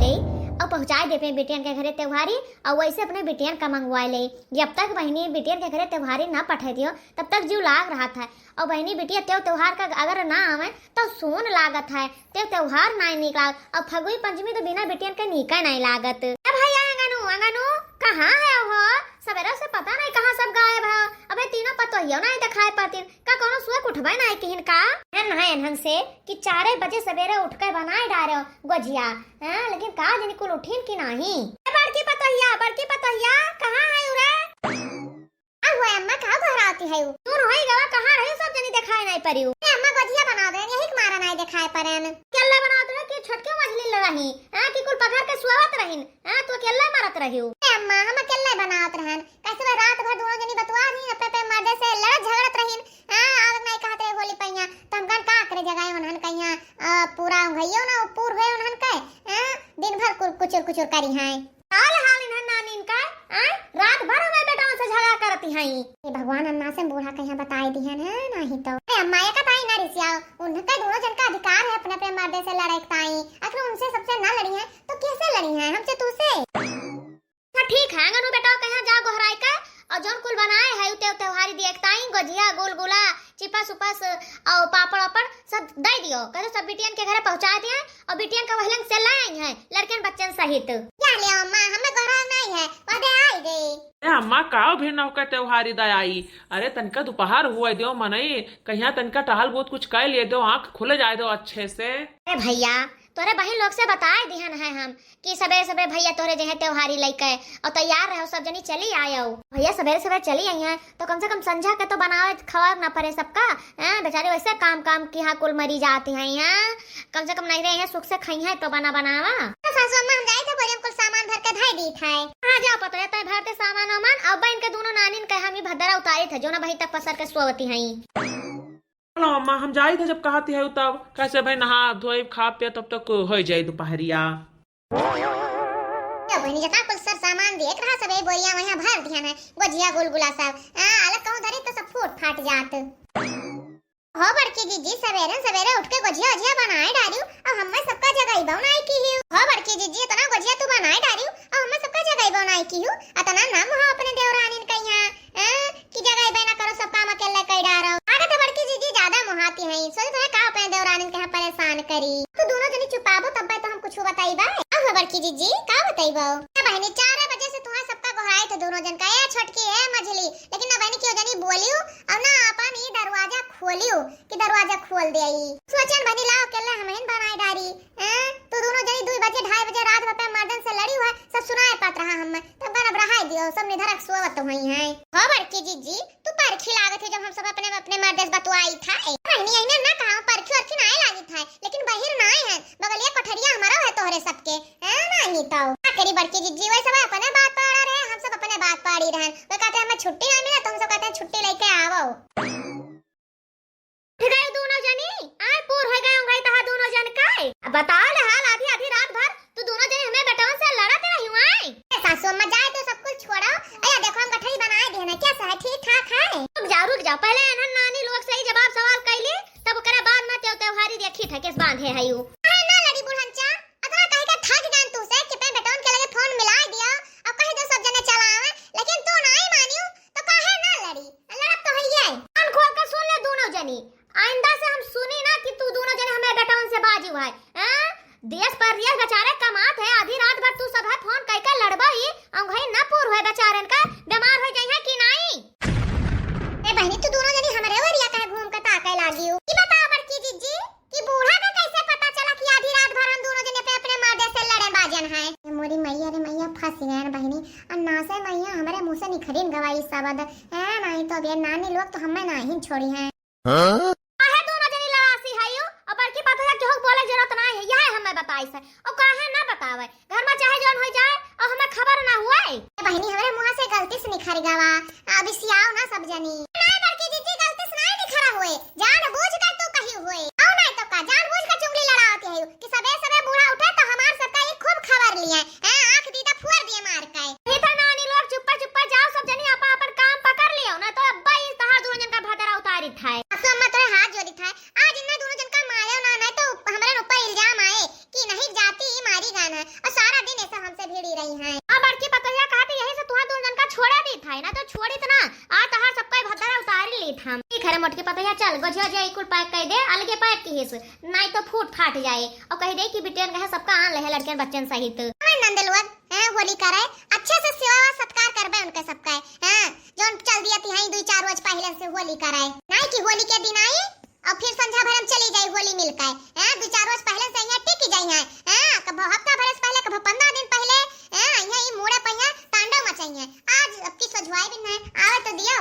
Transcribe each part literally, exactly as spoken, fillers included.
दे, अउ पहुँचाए दे अपने बिटियन के घरे त्योहारी, अउ वैसे अपने बिटियन का मंगवाए ले। जब तक बहिनी बिटियन के घरे त्योहारी ना पठे दियो, तब तक जीव लाग रहत है। अउ बहिनी बिटिया त्यों त्योहार का अगर ना आवे, तो सून लागत है, त्यों त्योहार नाई नीक लागत। अउ फगुई पंचमी तो बिना बिटियन के नीके नाई लागत। ए भैया अंगनू, अंगनू, कहाँ है हो? सवेरे से पता नहीं कहाँ सब गायब है। अबे तीनों पतोहियो नाई दिखाई पड़तीन। का कौनो सुअर उठबे नाई किहिन का? एन है एनहन से कि चारे बजे सवेरे उठ के बनाए डारे गोजिया, हाँ, लेकिन का जनी कुल उठिन कि नाही? ए बड़की पतोहिया, बड़की पतोहिया, कहाँ है उरे? का हुआ अम्मा, का घबराती है? दूर होई गवा, कहाँ रही सब जनी दिखाई नाई पड़ी? ए अम्मा गोजिया बनावत रहन, यही के मारा नाई दिखाई पड़ेन। अकेले बनावत रहे कि छोटके मझली ले रही, हाँ, कि कुल पधर के सुआवत रहिन, हाँ, तू अकेले मरत रही हो। ए अम्मा, हम अकेले बनावत रहन, कैसे बा रात भर दोनों जनी बतुआ रही, अपने पे मर्दे से लड़त झगड़त रहिन। हाँ, आवत नाई कहत रहे होली पहिया, तो हम कहन का करे जगाए उन्हन कहिया, अ, पूरा भइयो ना, पूर हुए उन्हन के, हाँ, दिन भर कुर-, कुचुर कुचुर करी हैं। हाल हाल इन्हन नानीन का, हाँ, रात भर हमें बेटवा से झगड़ा करती हैं। ए भगवान, अन्ना से बूढ़ा कहिया बताई दिहन है, नाही तो। अरे अम्मा, एक ताई ना रिसियाओ, उनके दोनों जन का अधिकार है अपने अपने मर्दे से लड़े के ताई। आखिर उनसे सबसे ना लड़ी है, तो कैसे लड़ी है, हमसे तू से? अच्छा ठीक है, अंगनू बेटा कहाँ जा गोहराई का, और जौन कुल बनाए है, उ त्यों त्योहारी दिए के ताई, गोजिया, गुलगुला, चिपस उपस, और पापड़ वापड़ सब दे दियो, कहे सब बिटियन के घरे पहुँचा दिए, और बिटियन का वहलन से ले आई हैं, लड़कन बच्चन सहित। जा ले अम्मा, हमें गोहराई नहीं है, वह दे आई दे। ए अम्मा, काव भी नौका त्योहारी दे आई? अरे तनिका दोपहर हुआ दियो मनई, कहिया तनिका टहल बहुत कुछ कर लिए दो, आँख खुले जाए दो अच्छे से। अरे भैया, तोरे बहिन लोग से बताए दिहन है हम कि सबेरे सबेरे भैया तोरे जइहैं त्योहारी लइके, और तैयार रहो, सब जनी चली आयो। भैया सबेरे सबेरे चली आई हैं, तो कम से कम संझा के तो बनावे खवावे ना पड़े सबका। हैं, बेचारे वैसे काम काम की हाँ कुल मरी जाती हैं यहाँ, कम से कम नहीं रहे हैं सुख से खाई हैं तो बना बनावा। तो सासू अम्मा हम जाई थे बोरिया में कुल सामान भर के धई दी थे। हाँ जाओ पता है तय भरते सामान वामान, अब इनके दोनों नानिन के हम ही भद्दरा उतारी थे जो ना वहीं तक पसर के सोवती हैं। चलो अम्मा, हम जाई थे जब कहती है तब, कैसे भाई नहा धोई खा पिया तब तक हो जाई दोपहरिया। तो बहिनी जता कुल सर सामान देख रहा सब यही बोरिया वहाँ भर दिया है, गोजिया गुलगुला सब। हाँ, अलग कहूँ धरी तो सब फूट फाट जात। हो बड़की जीजी, सवेरे सवेरे उठ के गोजिया ओजिया बनाए डारियो, अब हमें सबका जगाई बनाए की ही। हो बड़की जीजी, इतना गोजिया तू बनाए डारियो, अब हमें सबका जगाई बनाए की हो, इतना नाम हो अपने देवरानिन का यहाँ। हैं, कि जगाई बे ना करो, सब काम अकेले कई डारो। आगे तो बड़की जीजी ज्यादा मोहाती हैं, सोचे तो है का अपने देवरानिन के यहाँ परेशान करी। तू दोनों जनी चुपाबो तब तो हम कुछ बताई बा। अब बड़की जीजी का बताई बा? ए बहिनी, चार बजे से तुम्हारे सबका गोहराई थे दोनों जन का, ए छोटकी है मझली, लेकिन ना बहिनी क्यों जनी बोलियो और ना अपन ये दरवाजा खोलियो कि दरवाजा खोल दे आई। सोचन बहिनी लाओ अकेले हम ही बनाए डारी। हैं? तू दोनों जनी दुई बजे, ढाई बजे रात भर पे मर्दन से लड़ी हुआ, सब सुनाए पात रहा हमें। तब गाना बढ़ाए दियो, सब निधरक सोवत हुई हैं। हो बड़की जीजी, तू परखी लागत है जब हम सब अपने, अपने मर्दे से बतुआई था। ए, बहिनी, अइने ना कहा, परखी वरखी नाय लागित है, लेकिन बहिर नाय है, बगलिया कोठरिया हमारा है तोहरे सबके, हैं? नहीं तो। का करी बड़की जीजी, वही सब अपने बात पाड़ा रहे, हम सब अपने बात पाड़ी रहन। वो कहते हैं, "हमें छुट्टी ना मिला," तो हम सब कहते हैं, "छुट्टी लेके आवो।" उठ गए दोनों जनी, आए पूर हो गए होंगे तहा दोनों जन का। अब बताओ ले हाल, आधी आधी रात भर तू दोनों जनी हमें बेटवन से लड़त रही हुआ। ए सासू अम्मा, जाए तो सब कुछ छोड़ो। अया देखो, हम गठरी बनाए दिए ना, कैसा है, ठीक ठाक है? रुक जाओ, रुक जाओ, पहले इन्हन नानी लोग से ही जवाब सवाल कैली, तब ओकरे बाद में त्यों त्योहारी देखी था, किस बांधे है यू। अरे ना लड़ी बुढ़नचा, अतना कहे के थक गए तू से कि अपने बेटवन के लगे फोन मिला दिया और कह दो सब जने चला आवे, लेकिन तू ना ही मानियो। तो काहे ना लड़ी? लड़त तो हइये। कान खोल के सुन ले दोनों जनी। आइंदा से हम सुनी ना कि तू दोनों जने हमें बेटवन से बाजी हुआ है। हैं? देश परदेश बेचारे कमात है, आधी रात भर तू सब है फोन कई के लड़बा ही, अंगही ना पूर हुए बेचारन का, बीमार हो जाई है कि नाई? ए बहिनी, तू दोनों जनी हमरे ओरिया काहे घूम के ताके लागी हो? ई बताओ बड़की जीजी, कि बूढ़ा के कैसे पता चला कि आधी रात भर हम दोनों जने पे अपने मर्दे से लड़े बाजन है? ए मोरी मैया रे मैया, फंस गए बहिनी। अन्ना से मैया हमरे मुंह से निखरिन गवाई शब्द है, नहीं तो अब ये नानी लोग तो हमें नहीं छोड़ी हैं। हाँ? काहे दोनों जनी लड़ासी है यू? और बड़की बात है, केहू के बोले जरूरत नहीं है, यह हमें बताई से। और काहे ना बतावे? घर में चाहे जौन हो जाए और हमें खबर ना हुए। ए बहिनी, हमरे मुंह से गलती से निखर गवा, अब सियाओ ना सब जनी। नहीं बड़की जीजी, गलती से नहीं निखरा हुए, जान बूझ कर तू कही हुए। और नहीं तो का, जान बूझ कर चुगली लड़ावती है कि सबे सबे बूढ़ा उठे तो हमार सबका ये खूब खबर लिए, हैं, आंख दीदा फुअर दिए मार के। ये तो नानी लोग चुप्पा चुप्पा जाओ सब जनी, आपा अपन काम पकड़ लियो, ना तो अब्बा इस तहार दोनों जन का भदरा उतारी था। सासू अम्मा तोरे हाथ जोड़ी था, आज इन्हें दोनों जन का मारो ना, नहीं तो हमारे ऊपर इल्जाम आए कि नहीं जाती ही मारी गान है। और गोझिया जे कुल pack कइ दे, अलगे pack किहिस, नाहीं तो फूट फाट जाए। और कहि दे कि बिटियन कहे सबका आन लेहे लड़कियन बच्चन सहित। हाँ नंद लोग, हैं, होली करे, अच्छे से सेवा सत्कार करबे उनके सबका, हैं, जौन चल दिया थी हैं दुइ चार रोज पहिले से होली करे, नाहीं कि होली के दिन आई और फिर संझा भर हम चली जाई होली मिलके, हैं, दुइ चार रोज पहिले से यहाँ टिक जाई हैं, हैं, कब हफ्ता भर से पहिले, कब पन्द्रह दिन पहिले, हैं, यहाँ ई मूड़े पे यहाँ तांडव मचाई हैं। आज अब की सोझवाई भी नहीं, आवे तो दियो।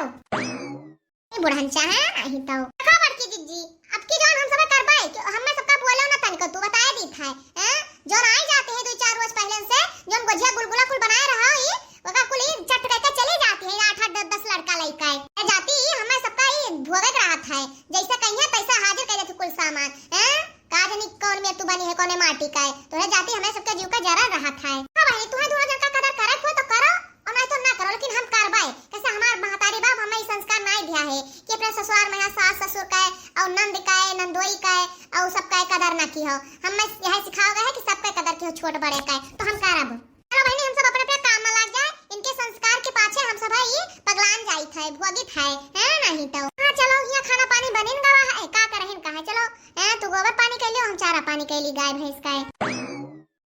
ए बुढ़न चाहे नहीं तो। देखो बड़की जिज्जी, अब की जौन हम सब करबे, कि हमें सबका बोलो ना तनिको, तू बताए दी था, हैं? जौन आई जाते हैं दुइ चार रोज पहिले से, जौन गोझिया गुलगुला कुल बनाए रहा ही, ओका कुल ही चट करके चली जाती है, आठ आठ दस दस लड़का लइका है। ए जाती ही हमें सबका ही भोगे के रहत है, जैसे कहिए तैसे हाजिर कर देती कुल सामान, हैं? का जानी कौन में तू बनी है, कौने माटी का है, तोहे जाती हमें सबके जीव का जरा रहत है। हाँ बहिनी, तुहे दोनों जन का कदर करे हो तो करो, और नहीं तो ना करो, लेकिन हम करबे। कैसे हमार महतारी बाप हमें ई संस्कार नहीं दिया है कि अपने ससुराल में यहाँ सास ससुर का है और नंद का है, नंदोई का है और सबका है कदर ना की हो। हमें यह सिखाओ गया है कि सबका कदर की हो, छोट बड़े का है, तो हम करब। चलो बहिनी, हम सब अपने अपने काम में लग जाए, इनके संस्कार के पाछे हम सब है ये पगलान जाइत है, भोगित है, है नहीं तो। हाँ चलो, यहाँ खाना पानी बनिन गवा है, का करहिन का है, चलो, हैं, तू गोबर पानी कर लियो, हम चारा पानी कर ली गाय भैंस का है।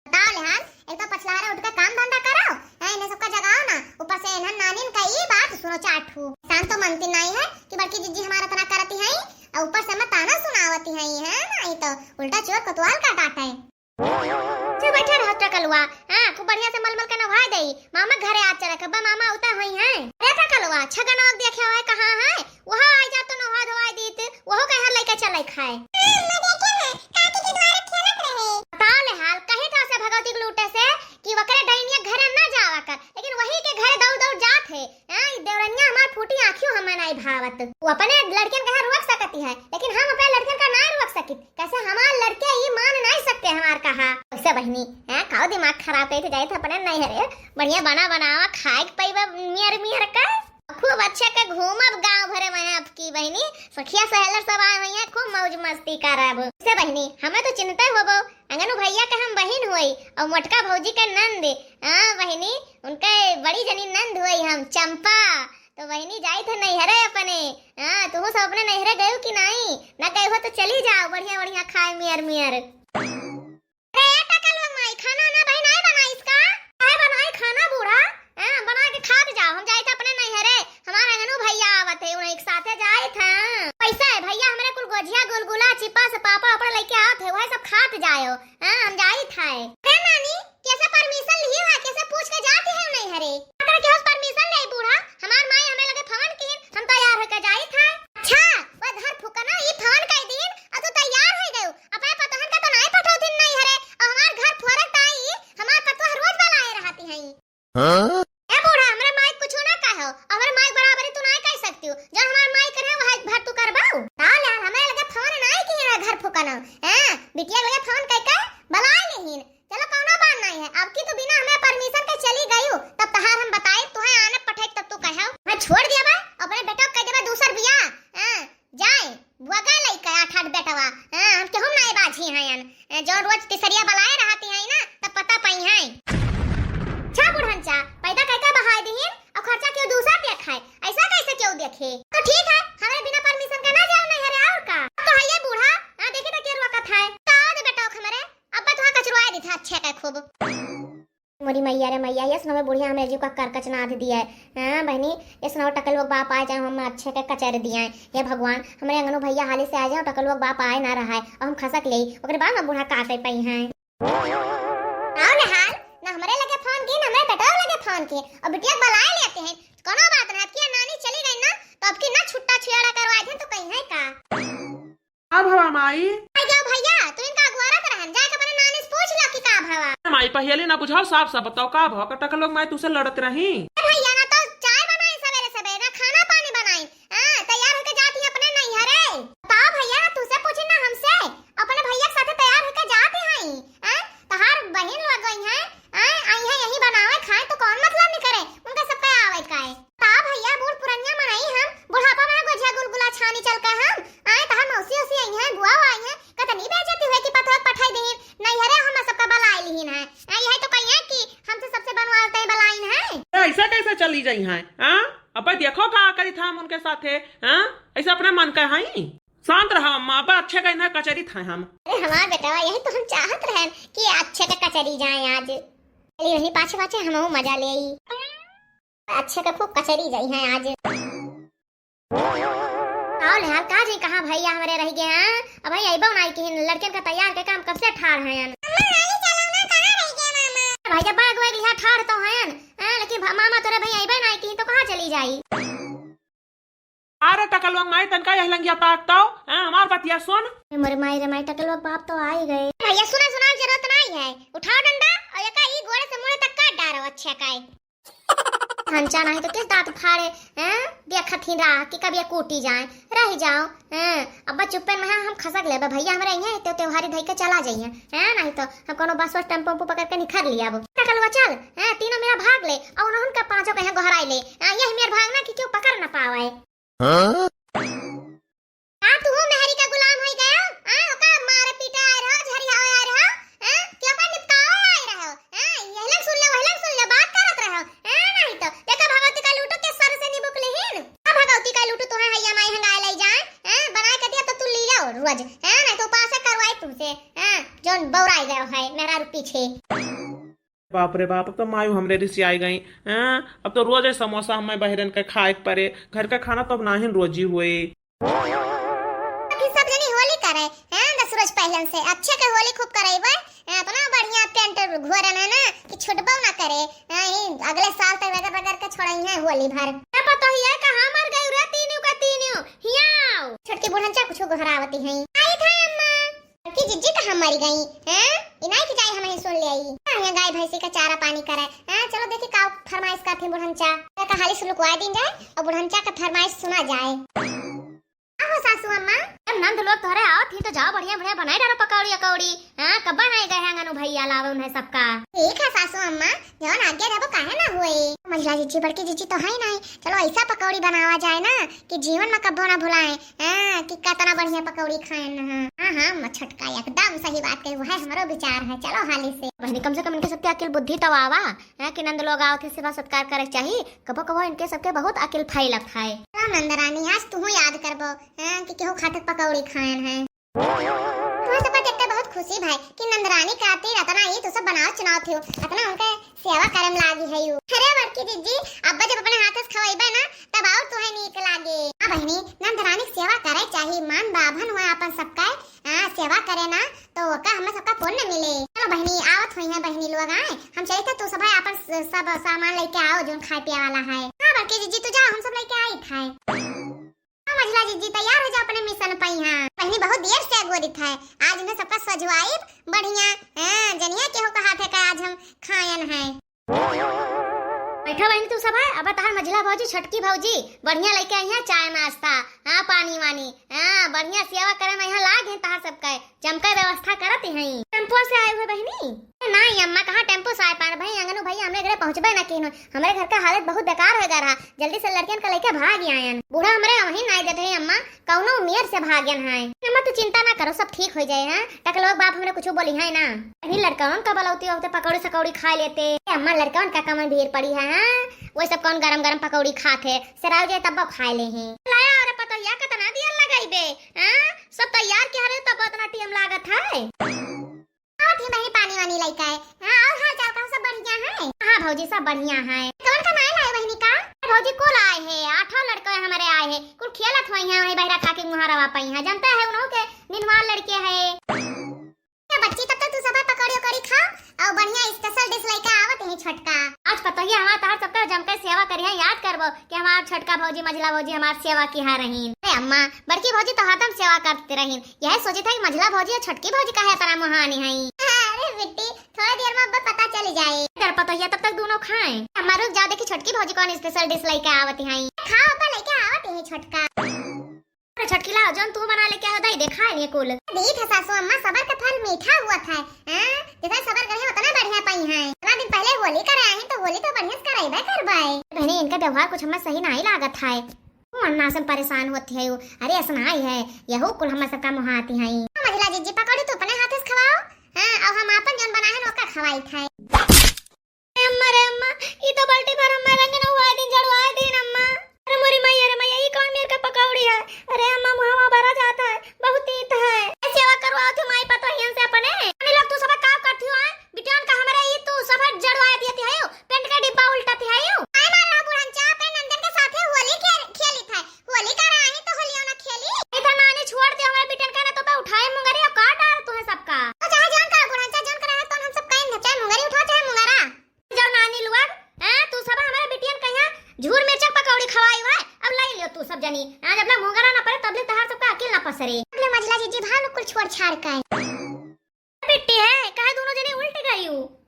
बताओ ले हाल, एक तो पछलहरा उठ के काम धंधा करो, हैं, इन्हें सबका जगाओ ना, ऊपर से इन्हन नानिन का ई बात सुनो चार ठू। शांत तो मनती नहीं है कि बड़की जिज्जी हमारा इतना करती हैं, और ऊपर से मैं ताना सुनावती हैं, है नहीं तो उल्टा चोर कोतवाल का डांटे। चुप बैठे रहो टकलुआ, हाँ, खूब बढ़िया से मलमल के नहाय देई, मामा घरे आ चले, कब्बा मामा उता होई हैं। अरे टकलुआ, छगनवा के देखे हुए कहाँ है, वहाँ आई जा तो नहा धोवाई दीत, वहो के यहाँ लइके चले खाए। हाँ, अम्मा देखे ना, काकी के द्वारा खेलत रहे। बताओ ले हाल, कही था से भगवती के लूटे से कि वकरे डैनिया घरे ना जावा कर, लेकिन वही के घरे दौड़ दौड़ जात है। हाँ, ई देवरनिया हमार फूटी आँखियों हमें नहीं भावत। वो अपने लड़कियन कहे रोक सकती है, लेकिन हम अपने लड़कियन का नहीं रोक सकित। कैसे हमार लड़के ई मान नहीं सकते हमार कहा। वैसे बहिनी, हैं, काऊ दिमाग खराब है, तो जाए थे अपने नैहरे, बढ़िया बना बनावा खाए के पैबा मियर मियर का। खूब अच्छे के घूमब गाँव भरे में अब की बहिनी, सखिया सहेलर सब आए हुई हैं, खूब मौज मस्ती करब। से बहिनी, हमें तो चिंता होबो, अंगनू भैया के हम बहिन होई और मोटका भौजी के नंद। हाँ बहिनी, उनके बड़ी जनी नंद होई हम, चंपा। तो बहिनी जाई थे नैहरे अपने। हाँ, तुहू सब अपने नैहरे गयो कि नहीं? ना गए हो तो चली जाओ, बढ़िया बढ़िया खाए मियर मियर। अरे ए टकलुआ माई, खाना ना भाई नहीं बनाइस का? काहे बनाई खाना बूढ़ा? हैं, बना के खात जाओ, हम जाइत है अपने नैहरे, हमार अंगनू भैया आवत है, उन्हीं के साथे जाइत है। पैसा है भैया, हमरे कुल गोझिया गुलगुला चिप्स पापड़ वापड़ लेके आवत है, वही सब खात जाओ। हाँ, हम जाइत है। हे नानी, कैसे permission लिही है, कैसे पूछ के जाती है नैहरे? अगर केहू से permission ले बूढ़ा, हमार माई हमें लगे फोन किहिन, हम तैयार होके जाइत है। अच्छा, वो घर फुकना ई फोन कइ दिन, और तू तैयार हो गयो। अपने पतोहन का तो नाई पठौतिन नैहरे, और हमार घर फोरक ताई, हमार पतोह रोज बलाए रहती हैं। हाँ? ए बूढ़ा, हमरे माई कुछ ना कहो, हमरे माई बराबरी तू नाई कह सकती हो, जो हमार माई करे वह भर तू करबाऊ। ताले हमें लगे फोन नाई किहिन घर फुकना, हैं? बिटिया लगे फोन कइ के बलाए लेहिन। चलो, कौनो बात नहीं है। अब की तू बिना हमें permission के चली गयू, तब तहार हम बताई, तुहे आने पठाई, तब तू कहो। मैं छोड़ दिया बा, अपने बेटा को कह देबा दूसर बियाह। हाँ, जाए, बुआ गए लइका आठ आठ बेटवा। हाँ, हम केहू नहीं बाझी हैं अन। ए, जो रोज तिसरिया बलाए रहती हैं ना, तब पता पाई हैं। छा बुढ़न चा, पैदा कह के बहाय दिहिन, और खर्चा केहू दूसर देख है। ऐसा कैसे केहू देखे? तो ठीक है, हमारे बिना permission के ना जाओ नहीं, अरे और का? अब तो है ये बूढ़ा, हाँ, देखी तो के रोकत है। तो आओ दे बेटा, हमरे अब तुहा कचरुआ दी था अच्छे के खूब। मोरी मैया रे मैया, ये सुनो बुढ़िया हमरे जीव का करकच नाध दिया है। हाँ बहिनी, ये सुनो टकलुआ बाप आए चाहे हम अच्छे के कचर दिया है। हे भगवान, हमरे अंगनू भैया हाली से आ जाए, टकलुआ बाप आए ना रहा है, और हम खसक ले, ओकरे बाद ना बूढ़ा काटे पाई हैं। आओ ले हाल, ना हमरे लगे फोन की, ना हमरे बेटवा लगे फोन की, और बिटिया बलाए लेते हैं। कोनो बात ना, अब की नानी चली गई ना, तो अब की ना छुट्टा छुआड़ा करवा दे, तो कहीं है का? अब हवा माई। आ जाओ भैया, तू इनका अगुवारत रहन, जाके अपने नानी से पूछ लो कि का भवा। माई पहेली ना बुझाओ, साफ साफ बताओ का भवा, कटक लोग माई तुसे लड़त रही। ए भैया, ना तो चाय बनाई सवेरे सवेरे, ना खाना पानी बनाई। हाँ, तैयार होके जाती है अपने नैहरे। बताओ भैया, ना तुसे पूछी ना हमसे, अपने भैया के साथे तैयार होके जाती हैं। हाँ, तहार बहिन लोग गई हैं, हाँ, आई हैं यही बनावे खाए, तो कौन मतलब नहीं करे, उनका सबका आवे का है। का भैया, बूढ़ पुरनिया मनई हम, बुढ़ापा में गोझिया गुलगुला छानी चल के हम, आए तहार मौसी ओसी आई हैं, बुआ आई हैं, कतनी बेइज्जती हुए कि पतोह पठाई देहिन, नैहरे हम सबका बलाई लिहिन है। आ, यही तो कही है कि हमसे सबसे बनवाल तय बलाइन है। ऐसा कैसे चली जाई हैं? हाँ? अब देखो का करी था हम उनके साथे, हाँ? ऐसे अपने मन का हई? शांत रहा अम्मा, अब अच्छे का इन्हें कचरी था हम। अरे हमार बेटवा, यही तो हम चाहत रहन कि अच्छे का कचरी जाए आज। चली रही पाछे पाछे, हमहू मजा ले आई। अच्छे का खूब कचरी जाई है आज। आओ ले हाल का जी, कहाँ भैया हमरे रह गए हैं? अब भाई अइबो नाई किहिन, लड़कन का तैयार के काम कब से ठाड़ हैं। अम्मा, हाली चलो ना, कहाँ रह गए मामा? भैया बैग वैग यहाँ ठाड़ तो हैं, हैं, लेकिन भ-, मामा तोरे भैया अइबे नाई किहिन तो कहाँ चली जाई? अरे टकलवा माई, तनका यह लंगिया ताक तो, हैं, हमार बतिया सुन। ए मोरे माई रे माई, टकलवा बाप तो आ ही गए। भैया सुना सुना जरूरत नहीं है, उठाओ डंडा और एका ई गोड़े से मुड़े तक काट डारो, अच्छे का है। हंचा नहीं तो किस दांत फाड़े, हैं? देखत ही रहा कि कब ये कूटी जाए, रह जाओ, हैं? अब चुप्पे में हम खसक लेबे, भैया हमरे यहाँ तो त्योहारी धई के चला जाइए, हैं? नहीं तो हम कोनो बस वस टेम्पो उम्पो पकड़ के निखर लिया अब। टकलवा चल, हैं? तीनों मेरा भाग ले और उन्होंने का पांचों के यहाँ गोहराई ले, हैं? यही मेर भागना कि क्यों पकड़ ना पावे। हाँ? का तू मेहरी का गुलाम होई गयो? हाँ, ओका मारे पीटे आए रहो, झरियावे आए रहो, हाँ? कि ओका निपटावे आए रहो, हाँ? यहलन सुन ले, वहलन सुन ले, बात करत रहो, हाँ? नहीं तो देखा भगवती का लूटो के सर से निबुक लेहिन। का भगवती का लूटो तोहे हैया माई हंगाए ले जाए, हाँ? बनाए के दिया तो तू ली जाओ रोज, हाँ? नहीं तो उपासे करवाई तुमसे, हाँ? जोन बौराई गयो है मेहरारू पीछे। बाप रे बाप, अब तो मायू हमरे रिसियाई गई। हैं? अब तो रोज ये समोसा हमें बहरन के खाए के परे। घर का खाना तो अब नाहिन रोजी हुए। अभी सब जनी होली करे, हैं? दस रोज पहले से अच्छे के होली खूब करे बे। हैं? इतना बढ़िया टेंट घोरन है ना कि छुटबो ना करे। हैं? ई अगले साल तक रगड़ रगड़ के छोड़ई है होली भर। क्या पता ही है कहाँ मर गई रे तीनों का तीनों। हियाओ। छोटकी बुढ़नचा कुछ गोहरावती हैं। आई था अम्मा। कि जिज्जी कहाँ मरी गई, हैं? इनाई की जाई हमही सुन ले आई। हाँ, यहाँ गाय भैंसी का चारा पानी करे, हैं? चलो देखी का फरमाइश का थी बुढ़नचा। का हाली से लुकवा दीन जाए और बुढ़नचा का फरमाइश सुना जाए। आहो सासू अम्मा। जब नंद लोग तोहरे आवत ही तो जाओ बढ़िया बढ़िया बनाई डालो पकौड़ी अकौड़ी, हाँ? कब बनाए गए हैं अंगनू भैया लावे उन्हें सबका। ठीक है सासू अम्मा, जौन आज्ञा देबो काहे ना होई। मझला जिज्जी बड़की जिज्जी तो है ही नहीं, चलो ऐसा पकौड़ी बनावा जाए ना कि जीवन में कब्बो ना भुलाए, हाँ, कि कतना बढ़िया पकौड़ी खाएन ना। हाँ, हाँ, म-, छोटका एकदम सही बात कही, वह हमरो विचार है, चलो हाली से। बहनी, कम से कम इनके सबके अकिल बुद्धि तो आवा, हाँ, कि नंद लोग आवत है, सेवा सत्कार करे के चाही। कबो कबो इनके सबके बहुत अकिल फैलत है। चलो नंद रानी, आज तुहू याद करबो, हाँ, कि केहू खातिर पकौड़ी खाएन है। तुहरे सब देख के बहुत खुशी भाई कि नंदरानी खातिर अतना ई तू सब बनाओ चुनाव थियो, अतना उनके सेवा करे में लागी है यू। अरे बड़की जिज्जी, अब्बा जब अपने हाथ से खवाइबे ना, तब और तुहे नीक लागे। हाँ बहनी, नंदरानी के सेवा करे चाही, मान बाभन हुआ अपन सबका, हाँ, सेवा करे ना, तो ओका हमें सबका पुण्य मिले। चलो बहनी, आवत हुई है बहनी लोग, आए, हम चलते, तू सब है अपन स-, सब सामान लेके आओ, जोन खाए पिए वाला है। हाँ बड़की जिज्जी, तू जाओ, हम सब लेके आई था। हाँ, मझला जिज्जी, तैयार हो जा अपने मिशन पइहाँ। बहनी बहुत देर से अगोरित है, आज इन्हें सबका सजवाइब बढ़िया। हाँ, जनिया केहू का हाथे का आज हम खायन है। बैठा बहनी तू सब है, अब तहार मझला भौजी, छोटकी भौजी बढ़िया लेके आई है चाय नाश्ता, हाँ, पानी वानी, हाँ, बढ़िया सेवा करे में यहाँ लाग है तहार सबका। जमकर व्यवस्था करत हई। टेम्पो से आए हुए बहनी? नाई अम्मा, कहाँ टेम्पो से आए पान भाई, अंगनू भाई हमरे घरे पहुँचबे ना किनो। हमरे घर का हालत बहुत बेकार हो गया रहा, जल्दी से लड़कियन का लेके भाग आयन। बूढ़ा हमरे वहीं नाई देते हैं अम्मा, कौनो उम्र से भागन है। अम्मा तू चिंता ना करो, सब ठीक हो जाए। हाँ, टकलोग बाप हमरे कुछ बोली है ना। अभी लड़कवन का बलौती होते पकौड़ी सकौड़ी खा लेते। ए अम्मा, लड़कवन का कमन भीड़ पड़ी है। हाँ, वो सब कौन गरम गरम पकौड़ी खाते, सराव जाए तब खाए ले हैं। लाया और पतोहिया कितना दिया लगाई बे। हाँ, सब तैयार किया रहे तब इतना टीम लागत है। आवत ही बहनी पानी वानी लइका है। हाँ, और हाल चाल का सब बढ़िया है? हाँ भौजी, सब बढ़िया है। कौन का नाय लाए बहनी का? भौजी कुल आए है, आठों लड़के हमारे आए है, कुल खेलत हुई है वही बहरा काकी मुहारवा पई है, जानते है उन्हों के निनवार लड़के है। ए बच्ची, तब तक तू सब पकौड़ी उकौड़ी खाओ और बढ़िया special dish लेके आवत है छोटका। आज पतोहिया हमार तहार सबका जमकर सेवा करिहे, याद करबो कि हमार छोटका भौजी, मझला भौजी हमार सेवा किहा रहीन। अरे अम्मा, बड़की भौजी तो हरदम सेवा करते रहीन, यह सोचे था कि मझला भौजी और छोटकी भौजी काहे इतना मुहानी हई। अरे बिट्टी, थोड़ा देर में अब पता चल जाए। इधर पतोहिया तब तक दोनों खाएं। अम्मा रुक जाओ, देखी छोटकी भौजी कौन special dish लेके आवत हई। खाओ अब्बा, लेके आवत है छोटका। अरे छोटकी लाओ, जौन तू बना लेके आओ, दई दे, खा लिए कुल। दीठ है सासू अम्मा, सबर का फल मीठा हुआ था। हाँ, जितना सबर करे उतना बढ़िया पई है। इतना दिन पहले होली करे आए हैं तो होली तो बढ़िया से कराइबे करबे। बहनी, इनका व्यवहार कुछ हमें सही नहीं लागत है। वो अन्ना से परेशान होती है वो। अरे ऐसा नहीं है, यहू कुल हमें सबका मुहाती है। हाँ, मझला जिज्जी पकौड़ी तो अपने हाथ से खवाओ। हाँ, और हम आपन जौन बनाए हैं ओका खवाई था। अरे अम्मा, रे अम्मा, ई तो बाल्टी भर अम्मा रंग नहुआ दिन, झड़ुआ दिन अम्मा। अरे मोरी मैया, रे मैया, ई कौन मेर का पकौड़ी है? अरे अम्मा, मुहवा भरा जाता है। तनी आज अपना घोंघरा ना परे, तबले तहार सबका अकिल ना पसरे। अगले मझला जीजी भाव लोग कुल छोड़ छाड़ का है। बेटी है, काहे दोनों जने उल्ट गई हो?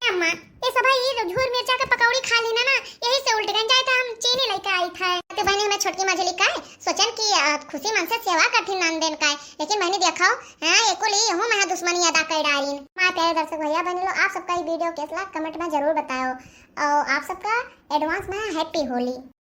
ए अम्मा, ये सब है, ये झूर मिर्चा के पकौड़ी खा ली ना, ना, यही से उल्ट गई। जाए तो हम चीनी लेके आई था। तो बहनी, मैं छोटकी मझली का है, सोचन कि, अ, खुशी मन से सेवा करथिन नंदेन का है, लेकिन बहनी देखो, हाँ, एको ली यहू महा दुश्मनी अदा कर डालिन। माँ प्यारे दर्शक भैया बहनी लोग, आप सबका ये video कैसा लगा comment में जरूर बताओ, और आप सबका advance में happy होली।